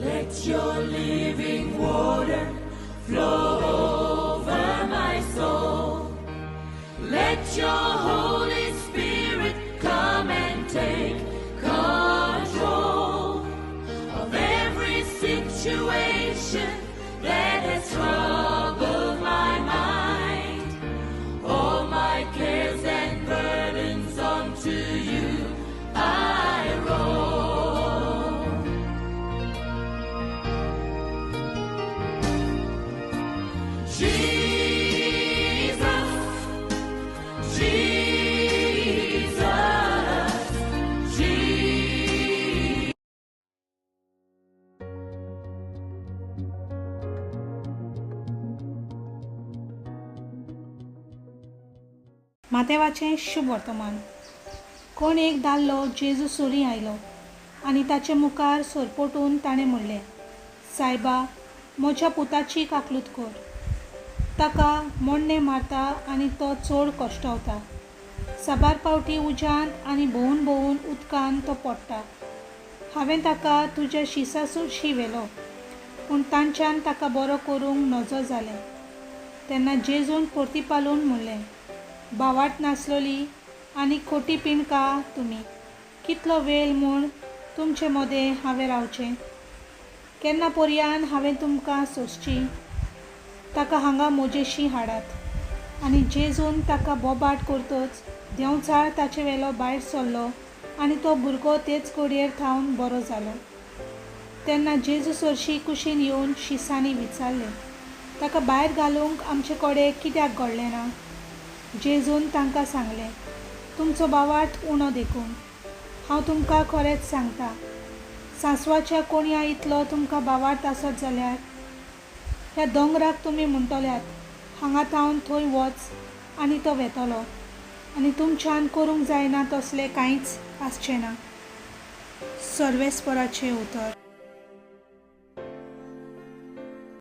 Let your living water flow over my soul. Let your Holy Spirit come and take control of every situation that has troubled my mind. All my cares and burdens onto you I roll. Jesus, Jesus, Jesus. मातेवाचें शुभ वर्तमान. कोण एक दादलो जेजू सरीं आयलो आनी ताचे मुखार सरपटून ताणें म्हणलें, सायबा, म्हज्या पुताची काकलूत कर. ताका मोडणें मारता आनी तो चड कश्टवता. साबार पावटी उज्यांत आनी भोंवून भोंवून उदकान तो पडटा. हांवें ताका तुज्या शिसा सरशीं व्हेलो, पूण तांच्यान ताका बरो करूंक नजो जालें. तेन्ना जेजून परतीपालून म्हणलें, भावार्थ नासलोली आनी खोटी पिंडका तुमी, कितलो वेळ म्हूण तुमचे मदें हांवें रावचें? केन्ना पर्यान हांवें तुमकां सोंसची? ताका हांगा म्हजेशी हाडात. आनी जेजून ताका बोबाट करतच देंवचार ताचे वेलो भायर सरलो आनी तो भुरगो तेच घडयेर थावन बरो जालो. तेन्ना जेजू सरशी कुशीन येवन शिसांनी विचारलें, ताका भायर घालूंक आमचे कडेन कित्याक घडलें ना? जेजून तांकां सांगलें, तुमचो भावार्थ उणो देखून. हांव तुमकां खरेंच सांगता, सांसवाच्या कोणया इतलो तुमकां भावार्थ आसत जाल्यार ह्या दोंगराक तुमी म्हणटल्यात, हांगा थावन थंय वच, आनी तो वेतलो, आनी तुमच्यान करूंक जायना तसलें कांयच आसचें ना. सर्वेस्पराचें उतर.